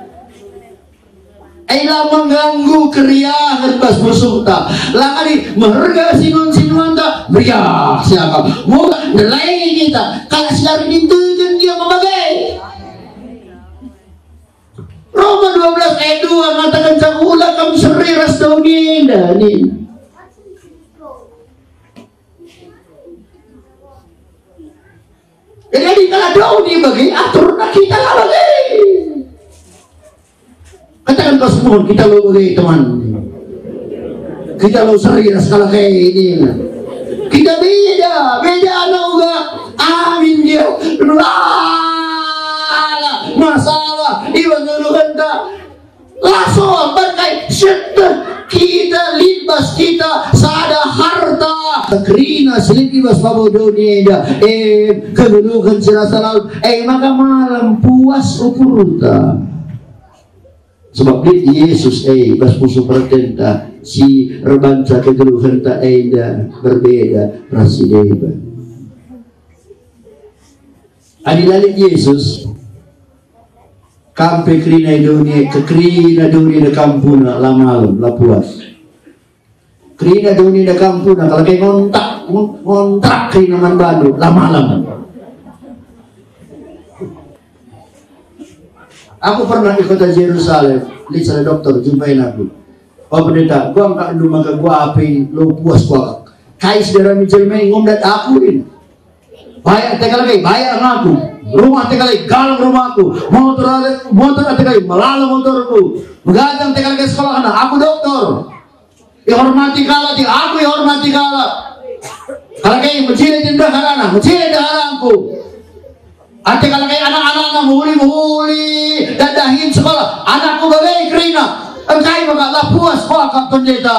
e la mengganggu keriahen bas pusuhta. La nari meherga sinuan-sinuanta, meriah siakap. Moga ndelai kita, kalak si la erkiniteken ia me bage. Roma dua belas ayat dua ngataken, "Janah ula kam seri ras doni enda," nina. Jadi, adi kalak doni bage, aturna kita la bage. Kataken bas muhun, kita la bage, teman. Kita la seri ras kalak e ini. Kita beda, beda anu uga. Amin dia. La, la masalah. Iwa ngeluhenta. Laso berkai sieteh kita, lit bas kita sada harta. Kerina si lit i bas babo doni enda, em, kegeluhen si rasa lalap, e maka malem puas ukurta. Sebab lit Jesus e bas pusuh peratenta si erbahanca kegeluhenta enda berbeda ras si deban. Adi la lit Jesus, kam pe kerina i doni, kekerina doni enda kam puna, la malem, la puas. Kerina doni enda kam puna, kalak e ngontak, ngon-, ngontrak kerina man bandu, la malem. Aku pernah i kota Jerusalem, lit sada dokter, jumpain aku. "O Pendeta, kuga engka ndu maka kuapi, la puas kuakap. Kai si darami jelma e ngumdat aku, nin. Bayak ate kalak e, bayak nge aku. Rumah ate kalak e, galeng rumahku. Motor ate, motor ate kalak e, melala motorku. Meganjang ate kalak e sekolahna, aku dokter. Ihormati kalak, aku ihormati kalak. Kalak e mejile ndeharana, mejile ndeharangku. Ate kalak e anak-anakna mehuli-mehuli, dahin sekolah, anakku bage kerina. Engkai maka la puas kuakap, Pendeta?"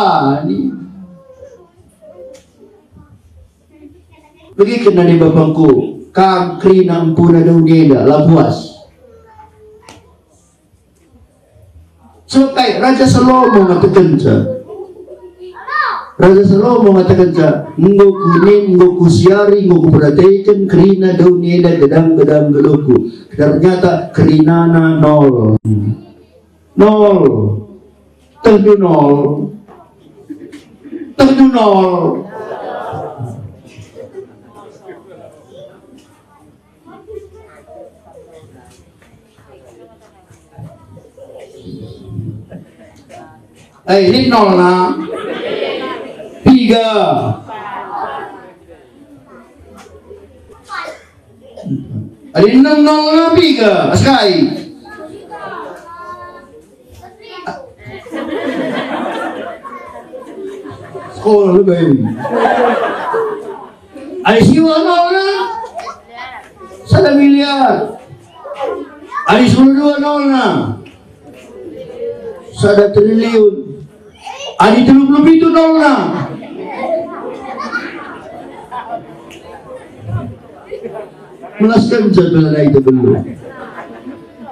Begiken nande bapangku, kam kerina empuna doni enda, la puas. Sebab kai? Raja Salomo ngatakenca. Raja Salomo ngatakenca, "Enggo kunen, enggo kusiari, enggo kuperdiateken kerina doni enda gedang-gedang geluhku. Ternyata kerinana nol." Nol. Tehndu nol. Tehndu nol. Eh, lit nolna. Piga. Adi enem nolna piga? Askai. Sekolah lu bayu. Adi siwa nolna? Sada miliar. Adi sepuluh dua nolna? Sada triliun. Adi telu puluh pitu nolna? Melaskenca tu lalai tebelu.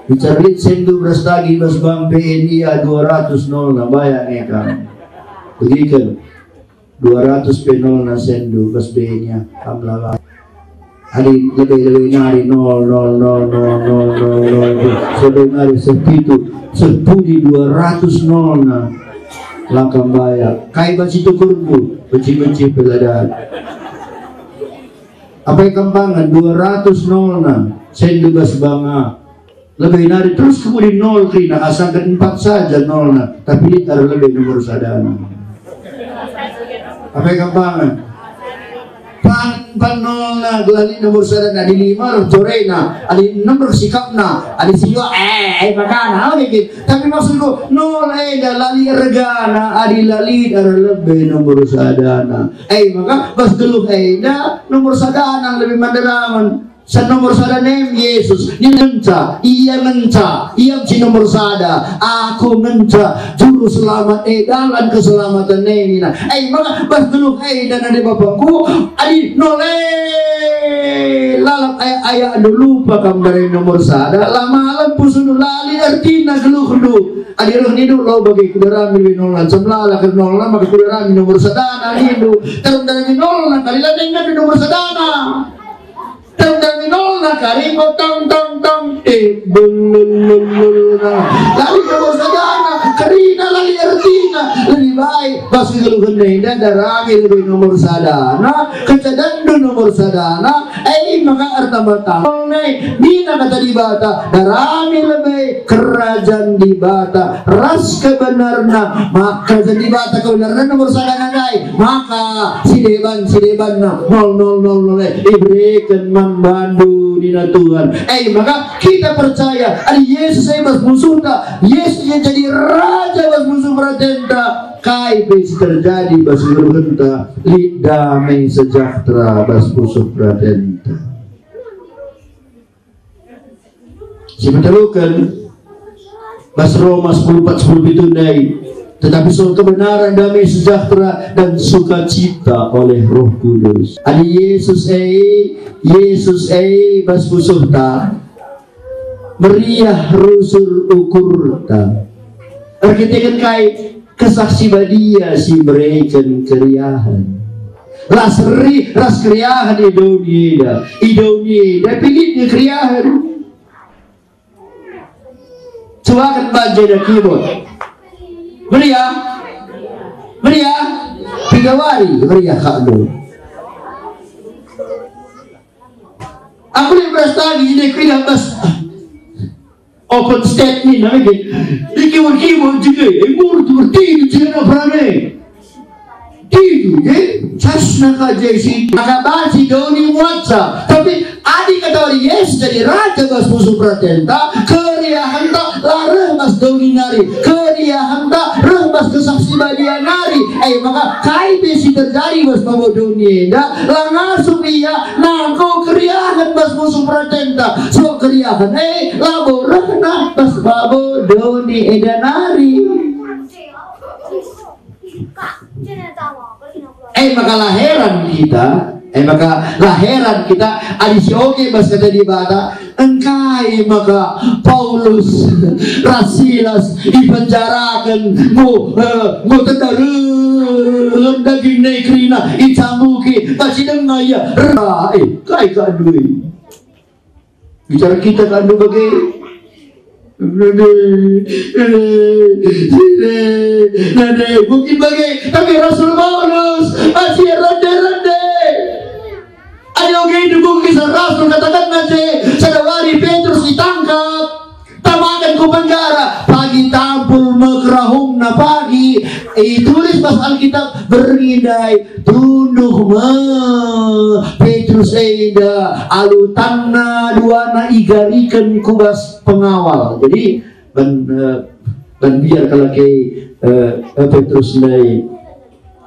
Bicara lit sendu beras tagi bas bank B N I dua ratus nolna, bayak nge kam. Begiken. Dua ratus pe nolna sendu bas B N I, kam la bayak. Adi lebe-lebe nari nol, nol, nol, nol, nol, nol, nol, sebe nari seh pitu, seh pudi dua ratus nolna. La kam bayak. Kai banci tukurndu? Benci-benci pe la dat. Apai kam bangen dua ratus nolna, sendu bas bank A. Lebe nari terus kemudian nol kerina, asangken empat saja nolna, tapi lit arah lebe nomor sadana. Apai kam bangen? Pan, pan nolna, gelah lit nomor sadana, adi lima reh jorena, adi enem reh sikapna, adi siwa, eh, eh, makana, oh, gitu. Tapi maksudku, nol enda la lit regana, adi la lit arah lebe nomor sadana. Eh, maka bas geluh enda nomor sadana lebe manderamen. Sa nomor sada nem Yesus, nina ngenca, ia ngenca, ia si nomor sada, aku ngenca, juru selamat e, dalan keselamatan e, nina. Eh, maka bas geluh enda nande bapangku, adi nol e lalap ayak-ayakndu lupa kam ndai nomor sada, la malem pusuhndu, la lit ertina geluhndu. Adi reh nindu, lo bage kudarami lebe nolna, cemlala ker nolna, maka kudarami nomor sadana nindu. Terus darami nolna, kari la nenggandu nomor sadana. Tendang nolna kari enggo tang, tang, tang, eh, belululululna. Lali nomor sadana, kerina lali ertina. Lebih baik bas geluhen enda darami lebe nomor sadana. Kenca dan nomor sadana, e maka ertambah-tambah nai, nina kata Dibata, darami lebe kerajan Dibata ras kebenarenna, maka kerajan Dibata kebenarenna nomor sadana nai, maka si deban, si debanna, nol, nol, nol, nol, e, ibereken man bandu, nina Tuhan. E maka kita percaya, adi Yesus e bas musuhta, Yesus e jadi raja bas musuh peratenta, kai pe si terjadi bas geluhenta, lit damai sejahtera bas pusuh peratenta. Si meterusken bas Roma sepuluh empat, sepuluh pitu ndai, tetapi soal kebenaran, damai sejahtera, dan sukacita oleh Roh Kudus. Adi Yesus e, Yesus e bas pusuhta, meriah rusur ukurta. Erkiteken kai? Kesah Si Badia si mereken keriahen. Ras ri-, ras keriahen i doni enda. I doni enda pe lit nge keriahen. Coba kan banci enda keyboard. Meriah? Meriah? Piga wari meriah kak doni. Aku lit beras tadi, ide ku ida bas. Open state ni nami ke. Iki waki waki je, eh, mur tu berti je na prane. Tidu je, sasna ka je si. Maka banci doni muatsa. Tapi adi kata wari Yesus jadi raja bas pusuh peratenta, keriahenta la reh bas doni nari. Keriahenta reh bas Kesah Si Badia nari. Eh, maka kai pe si terjadi bas babo doni enda, la ngasup ia nangko keriahen bas pusuh peratenta. Sebab keriahen e labo rehna bas babo doni enda nari. Eh, maka la heran kita, eh, maka la heran kita adi sioge bas kata Dibata, engkai maka Paulus ras Silas ipenjaraken, ngo, eh, ngo tenda reh daging nai kerina, icambuki, banci denga ia, ra, eh, kai kak doni. Bicara kita kak doni bage. Nande, nande, nande, nande, mungkin bage, tapi Rasul Paulus masih rende-rende. Ayo, gini dukung kisah Rasul, katakan aja, sada wari Petrus ditangkap, tamaken ku penjara, pagi tampul me kerahungna pagi. Itulis bas Alkitab, berngi ndai tunduh me Petrus enda alu tanna duana igariken ku bas pengawal. Jadi, ban, eh, ban biar kalak e, eh, eh, Petrus ndai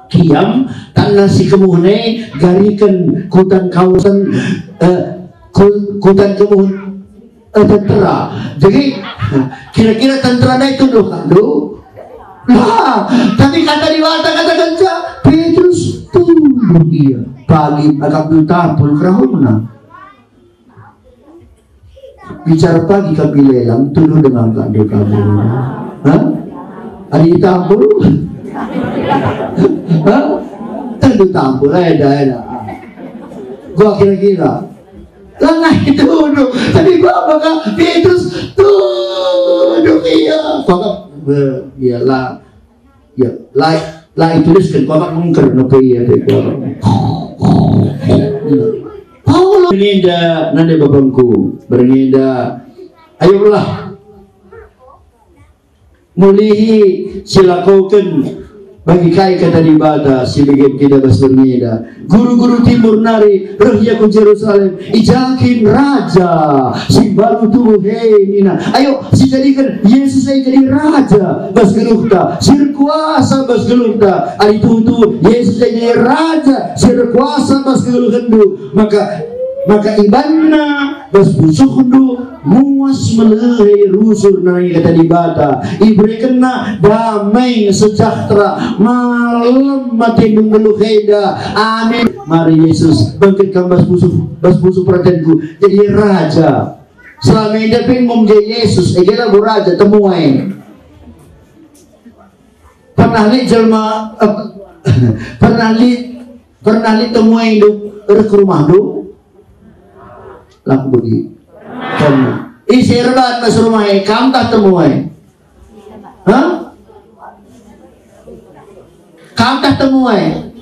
kiam, tanna si kemuhen e gariken kutan kawasan, eh, ku-, kutan kemuhen, eh, tentera. Jadi, kira-kira tentera ndai tunduh kak doni? Lah, tapi kata Dibata katakenca, Petrus tunduh ia. Pagi akap tampul kerahungna. Bicara pagi kami lelang, tunduh denga kak doni kami. Hah? Adi tampul? Hah? Tentu tampul, eda, eda. Gua kira-kira. Langai tunduh, tapi gua maka Petrus tunduh ia. Maka, eh, ialah. Ya, la, la itulisken, kuakap mengker nope ia pe kuakap. Paulus. Berngi enda, nande bapangku, berngi enda. Ayolah. Mulihi si lakoken bagi kai kata Dibata si bage kita bas berngi enda. Guru-guru Timur nari reh ia ku Jerusalem, i ja kin Raja si mbaru tubuh e nina, ayo, sijadiken Yesus e jadi Raja bas geluhta, si erkuasa bas geluhta. Adi tuhu-tuhu Yesus e jadi Raja si erkuasa bas geluhndu, maka, maka ibanna bas pusuhndu muas melehe rusur nandangi kata Dibata. Iberekenna damai sejahtera, malem atendu nggeluh enda. Amin. Mari Yesus, bangkit kam bas pusuh, bas pusuh peratenku. Jadi raja. Selama enda pe enggo je Yesus, e, labo raja, temue. Pernah lit jelma, eh, pernah lit, pernah lit temuendu reh ku rumahndu? Lah begi. Kam. Ise erban bas rumah e, kam tah temue? Hah? Kam tah temue?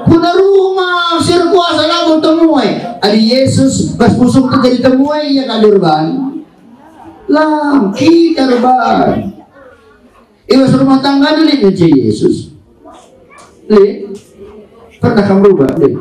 Guna rumah si erkuasa labo temue. Adi Jesus bas pusuh terjadi temue, ia ka deban. Lang, kita deban. I bas rumah tangga lit nge Jesus. Lit. Pernah kam rubah, lit.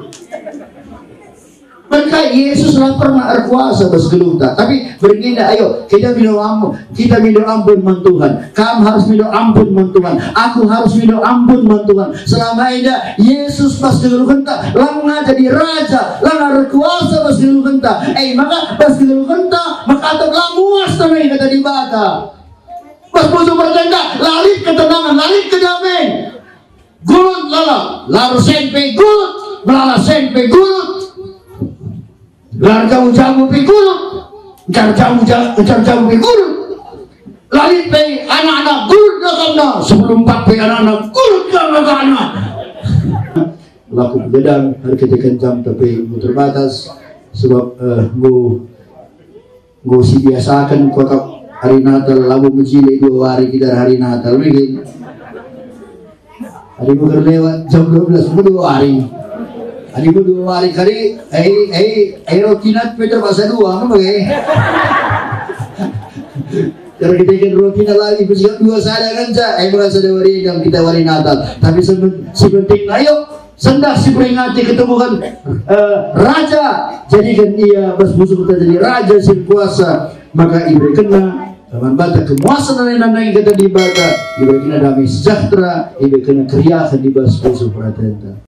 Maka Yesus la pernah erkuasa bas geluhta. Tapi bernginda, ayo, kita mindo ampun, kita mindo ampun man Tuhan. Kam harus mindo ampun man Tuhan. Aku harus mindo ampun man Tuhan. Selama enda Yesus bas geluhenta, langa jadi raja, langa erkuasa bas geluhenta. Eh, maka bas geluhenta, maka atau la muas tanai kata Dibata. Bas pusuh pertenda, la lit ketenangan, la lit kedamen. Gulut lala, la ersen pe gulut, melala sen pe gulut. Gelar jamu-jamu pe gulut, ncar jamu ja-, ncar jamu pe gulut. La lit pe anak-anak gulut nge akapna, sebelum empat pe anak-anak gulut nge akapna. Laku begadang, hari ketiga jam tapi terbatas, sebab, eh, enggo Enggo sibiasaken kuakap hari Natal, labo mejile dua wari kita hari Natal, begin. Adi bukan lewat jam dua belas, enggo dua wari. Adi enggo dua wari kari, eh, eh, eh, roti nat Peter paksa dua, apa bage? Cara kita ikan roti nat lagi, besi dua sada kan, Cak? Eh, bukan sada wari, jam kita wari Natal. Tapi sepen-, sepenting, ayo, sendah siperingati ketubuhen, eh, raja, jadiken ia bas pusuh kita jadi raja si kuasa, maka iberekenna man banta kemuasan nai-nai kata Dibata, iberekenna damai sejahtera, iberekenna keriahen i bas pusuh peratenta.